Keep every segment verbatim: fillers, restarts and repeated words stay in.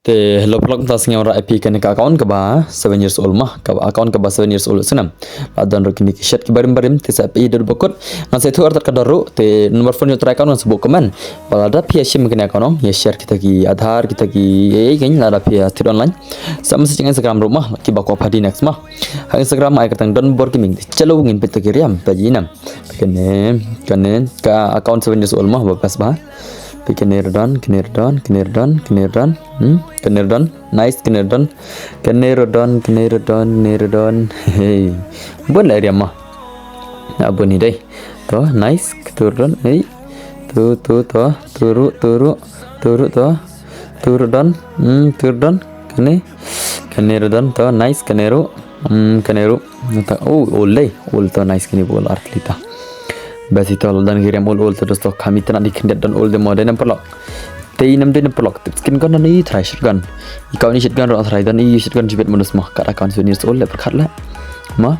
Te hello paralok, mynta sngew ra ïa phi kane ka account kaba seven years old ma, kaba account kaba seven years old sngewbha. La don ruh kine ki shet kiba rim barim, te sa phi dor bakut. Ngan sa ïathuh artat ka dor ruh, te number phone ïoh try account ngan sa buh comment. Ba lada phi ïa shim kane account nong, ïa share kita ki Aadhaar, kita ki ei ei kane lada phi ïa thied online. Sa message Instagram ruh ma, kiba kwah phi dei next ma. Ha Instagram ai kyrteng Don Bor Gaming. Chalo ngin peit to ki riam, peit ïa nam. Kane, kane ka account seven years old ma, ba best ba. Peit kane ruh don, kane ruh don, kane ruh don, kane ruh don. Hmm? Kane ruh don. Nice, kane ruh don. Kane ruh don, kane ruh don, kane ruh don. Hey. Bun la area ma. Na bun hi dei. To, nice, katu ruh don. Hey. Tu, tu, to, tu ruh, tu ruh, tu ruh, to. Tu ruh don. Hmm, tu ruh don. Kane. Kane ruh don, to, nice, kane ruh. Hmm, kane ruh. Nata, oh, old dei. Old to, nice, kane ba old artylli ta. Best ito, la don ki riam old, old to, dosto, kham itynnad, dei khyndiat don old de mo, dei nam paralok. Te i nam dei nam paralok. Tip skin gun don i trai shotgun. I kau ni shotgun ruh trai don i shotgun jibet modus ma. Kat account seven years old le pyrkhat le. Ma.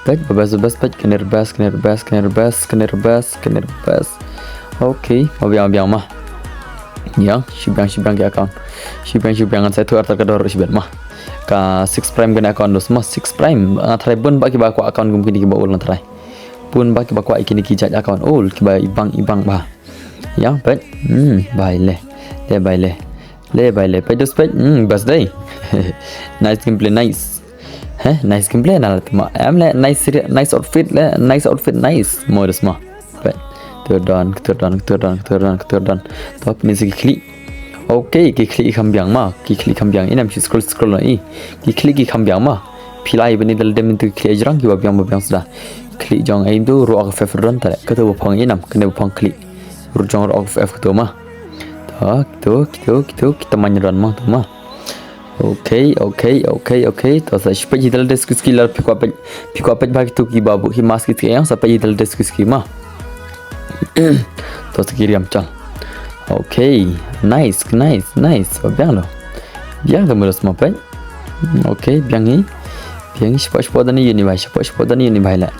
Peit ba best best peit kane ruh best, kane ruh best, kane ruh best, kane ruh best, kane ruh best. Okay, ma biang biang ma. Ïa, shi biang shi biang ki account. Shi biang shi biang ngan sa ïathuh artat ka dor shi biang ma. Ka six prime kane account dus ma six prime. Nga trai bun ba kiba kwah account kum kine kiba old nga trai. Bun ba kiba kwah kine ki jait account old kiba ibang ibang ba. Ïa, peit. Hmm, bai le. Le bai le. Le bai le. Peit dus peit. Hmm, best dei. Nice gameplay, nice. Heh, nice gameplay na la tma. Em le nice seri-, nice outfit le, nice outfit, nice. Mo dus ma. Peit. Katu ruh don, katu ruh don, katu ruh don, katu ruh don, katu ruh don. To, pynban sa ki khlieh. Okay, ki khlieh ki kham biang ma. Ki khlieh ki kham biang. I nam shi scroll scroll na i. Ki khlieh ki kham biang ma. Phi la ai bani dal dem tu khlieh jrang kiba biang ba biang sda. Khlieh jong ai tu ruh ka F F ruh don ta le. Katu ba phong i nam, kane ba phong khlieh. Ruh jong ruh ka F F katu ma. To, katu, katu, katu, kita man ruh don ma tu ma. Okay, okay, okay, okay. To sa shi peit hi dal des kuski lar phi kwah peit, phi kwah peit ba kitu kiba buh ki mask ki ïa sa peit hi dal des kuski ma. To sa ki riam chal. Okay, nice, nice, nice. Ba biang lo. Biang to modus ma peit. Hmm, okay, biang hi. Biang hi shapoh shapoh don i ni bai, shapoh shapoh don i ni bai la.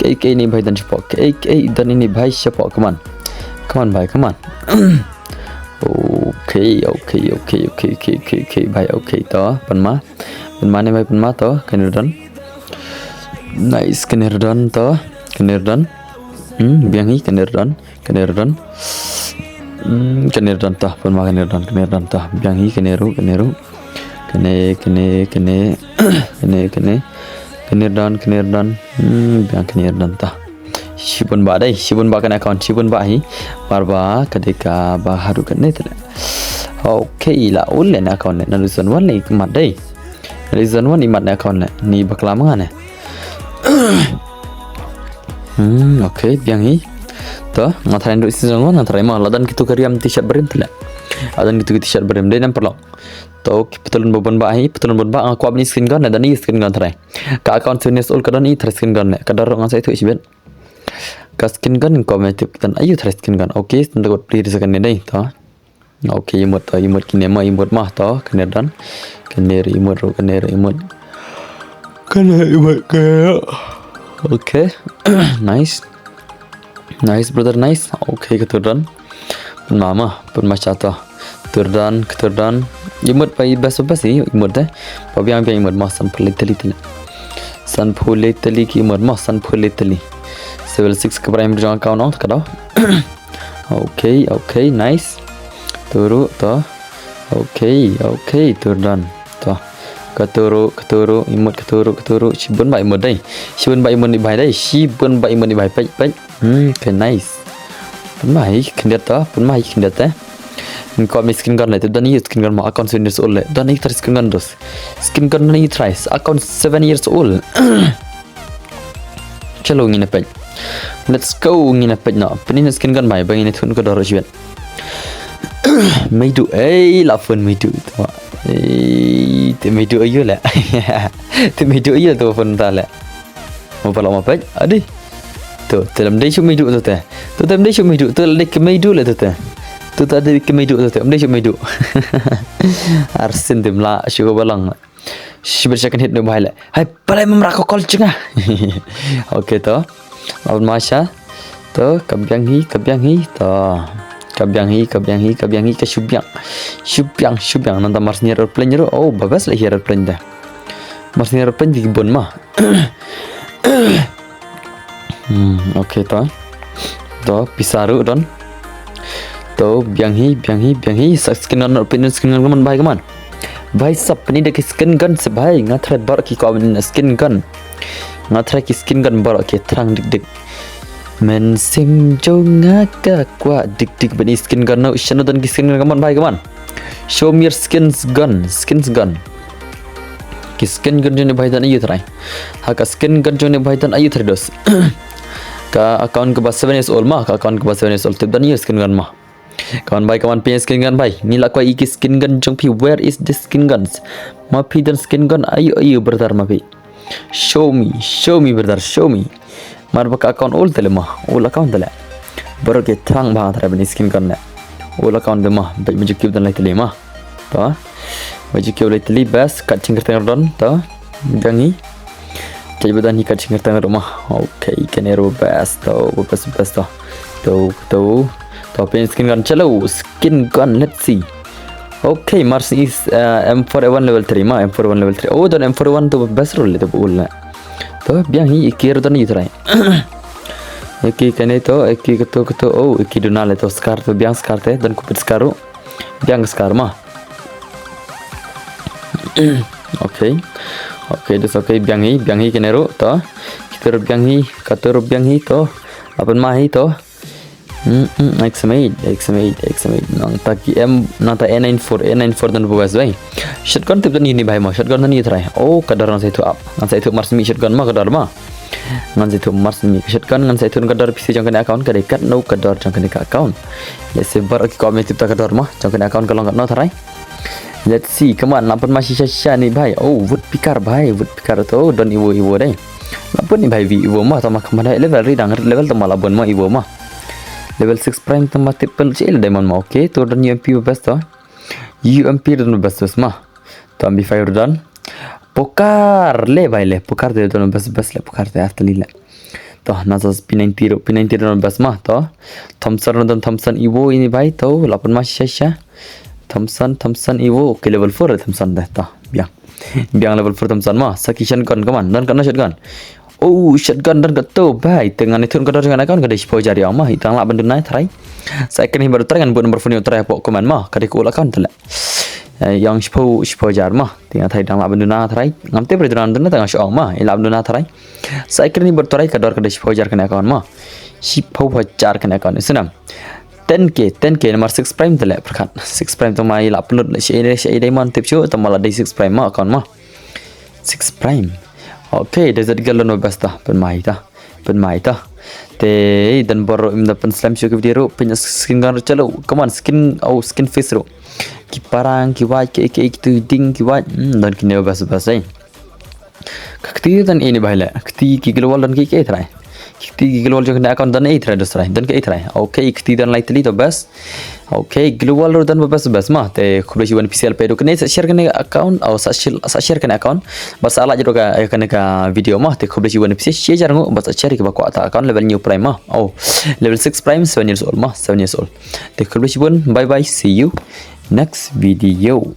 Kei kei ni bai don shapoh. Kei kei don i ni bai shapoh, come on. Come on bai, come on. Okay, okay, okay, okay, okay, okay, okay, bai, okay, to, pynma. Pynma ne bai pynma to, kane ruh don. Nice, kane ruh don to, kane ruh don. Hmm, biang hi, kane ruh don, kane ruh don. Hmm, kane ruh don to, pynma kane ruh don, kane ruh don to. Biang hi, kane ruh, kane ruh. Kane, kane, kane, kane, kane. Kane ruh don, kane ruh don. Hmm, biang kane ruh don to. Shibun ba dei, shibun ba kane account, shibun ba hi. Mar ba, ka dei kaba haduh kane te le. Okay, la ul le na account ne, na season one le i mat dei. Na season one i mat na account ne, ni bakla ma nga ne. Hmm, okay, biang hi. To, nga trai ndu season one, nga trai ma, la don kitu ka riam t-shirt barim te le. La don kitu ka t-shirt barim, dei nam paralok. To, ki patlun ba bun ba hi, patlun bun ba, nga kwah ban i skin gun, la don i skin gun trai. Ka account seven years old ka don i trai skin gun le. Ka dor ruh ngan sa ïathuh shibit. Ka skin gun ko me tip kitan ayu trai skin gun. Okay, stan takut pli ri second ne dei to. Okay, imut to, imut kine ma, imut ma to, kane don. Kane ri imut ru, kane ri imut. Kane imut ke. Okay. Nice. Nice brother, nice. Okay, katu don. Pynma ma, pynma cha to. Katu don, katu don. Imut pa i best of best i, imut de. Pa biang biang imut ma san pule tali tali. San pule tali ki imut ma san pule tali. Level six ka prime jong account nong, ka dau. Okay, okay, nice. Turu to. Okay, okay, katu don. To. Katu ru, katu ru, imut katu ru, katu ru. Shibun ba imut dei. Shibun ba imut ni bai dei. Shibun ba imut ni bai, peit, peit. Hmm, okay, nice. Pynma hi khyndiat to, pynma hi khyndiat te. Ngin ko mi skin gun le, te don i skin gun ma account seven years old le. Don i trai skin gun dos. Skin gun don i trai, account seven years old. Chalo ngin peit. Let's go ngin peit no. Pynnin skin gun bai, ba ngin thun ko dor shibet. Meidu, ei, la phone meidu to. Ei, te meidu ayu le. Te meidu ayu to phone ta le. Mo pala mo peit, adi. To, te lam dei shu meidu to te. To, te lam dei shu meidu, to, dei ke meidu le to te. To, ta dei ke meidu to te, lam dei shu meidu. Arsin te mla, shu ko balang. Shibit sha kan hit no bai le. Hai, palai mamra ko kol chinga. Okay to. Lawan masha. To, ka biang hi, ka biang hi. To. Ka biang hi, ka biang hi, ka biang hi, ka shu biang. Shu biang, shu biang. Nangta mar snier aeroplane ruh. Oh, ba best la hi aeroplane de. Mar snier aeroplane di bun ma. Hmm, okay to. To, pisa ruh don. To, biang hi, biang hi, biang hi. Sa skin gun, pin skin gun, kaman, bhai, kaman. Bhai sab, pynda ki skin gun se bhai. Nga try baroh ki, kaman, skin gun. Nga try ki skin gun baroh ki, thrang dik dik. Mynsiem jong nga ka kwah dik dik ban i skin gun, no, shano don ki skin gun, kaman, bhai, kaman. Show me your skins gun, skins gun. Ki skin gun jong ni bhai don aiu trai. Ha ka skin gun jong ni bhai don aiu trai dos. Ka account kaba seven years old ma, ka account kaba seven years old tip don aiu skin gun ma. Kaman bhai, kaman phi skin gun bhai. Ngi la kwah i ki skin gun jong phi, where is the skin guns? Ma phi don skin gun aiu aiu brother ma phi. Show me, show me brother, show me. Mar ba ka account old tele ma, old account tele. Baroh ki thrang bha trai ban i skin gun ne. Old account de ma, bad ma ju kiew don lai tele ma. To. Ma ju kiew lai tele best, kat jingkyrteng don, to. Biang hi. Jai ba don hi kat jingkyrteng ruh ma. Okay, kane ruh best, to, best, best, to. To, to. To, pin skin gun, chalo, skin gun, let's see. Okay, mar sni is, uh, M four A one level three ma, M four A one level three. Oh, don M four A one to best ruh le to bul le. To biang hi, iki ruh don aiu trai. Iki kane to, iki kato kato, oh, iki duna le to scar to, biang scar te, don kupit scar ruh. Biang scar ma. Okay. Okay, that's okay, biang hi, biang hi kane ruh to. Kita ruh biang hi, kato ruh biang hi to. Apan ma hi to. Hmm, hmm, X M eight, X M eight, X M eight. Nangta ki M, nangta A nine four, A nine four don best bhai. Shotgun tip don ini bhai ma, shotgun don ini trai. Oh, ka dor ngan sa ithuh ap. Ngan sa ithuh mar sni shotgun ma ka dor ma. Ngan sa ithuh mar sni ka shotgun, ngan sa ithuh ka dor P C jong kane account, ka dei katno ka dor jong kane ka account. Let's see, baroh ki comment tip ta ka dor ma jong kane account ka long katno trai. Let's see, come on, la pynma shisha shisha ni bhai. Oh, woodpecker bhai, woodpecker to, don Evo Evo dei. La pynma ni bhai vi Evo ma, tama kama dei level ri dang level tama la bun ma Evo ma. Level six prime tama tip pyn chil diamond ma, okay, to don U M P best to. U M P don best best ma. To M P five don. Pokar le bhai le, pokar te don best best le, pokar te after le. To, nasa P ninety ruh, P ninety don best ma, to. Thompson don Thompson Evo ini bhai, to, la pynma shisha shisha. Thompson, Thompson Evo, okay, level four Thompson deh, to, biang. Biang level four Thompson ma, sa ki shotgun, come on, don katno shotgun. Oh, shotgun don kato, bhai, te ngan ithuh ka dor jong kane account ka dei shiphew hajar ïa ma, i tang lah ban duna trai. Sa ïa kane hi bad u trai ngan buh number phone ïa u trai hapoh comment ma, ka dei ka old account te le. Eh, ïa shiphew, shiphew hajar ma, te nga trai dang lah ban duna trai. Ngam tip re duna duna te nga shu ong ma, i lah ban duna trai. Sa ïa kane hi bad u trai ka dor ka dei shiphew hajar kane account ma. Shiphew hajar kane account, i snam. Ten K, ten K namar six prime te le pyrkhat. Six prime te ma i lah pynlut le shi ide, shi ide man tip shu, te ma la dei six prime ma account ma. Six prime. Okay, Desert Girl don best ta, pynma hi ta. Pynma hi ta. Te don baroh im da pynslem shu ki video ruh, pyn skin gun ruh chalo. Come on, skin, oh, skin face ruh. Ki parang, ki wait, ki, ki, ki tu ding, ki wait. Hmm, don kine best best eh. Ka kti don ini bhai le. Kti ki global don ki, ki trai. Ki kti ki global jong kane account don eh trai dos trai. Don ki trai. Okay, kti don lai tylli to best. Okay, global ruh don ba best best ma. Te khublei shibun phi sa peit ruh kane sa share kane account, oh, sa share, sa share kane account. Bad sa like ruh ka, eh, kane ka video ma. Te khublei shibun phi sa share jar ngu bad sa share kiba kwah ta account level new prime ma. Oh, level six prime, seven years old ma, seven years old. Te khublei shibun, bye bye, see you next video.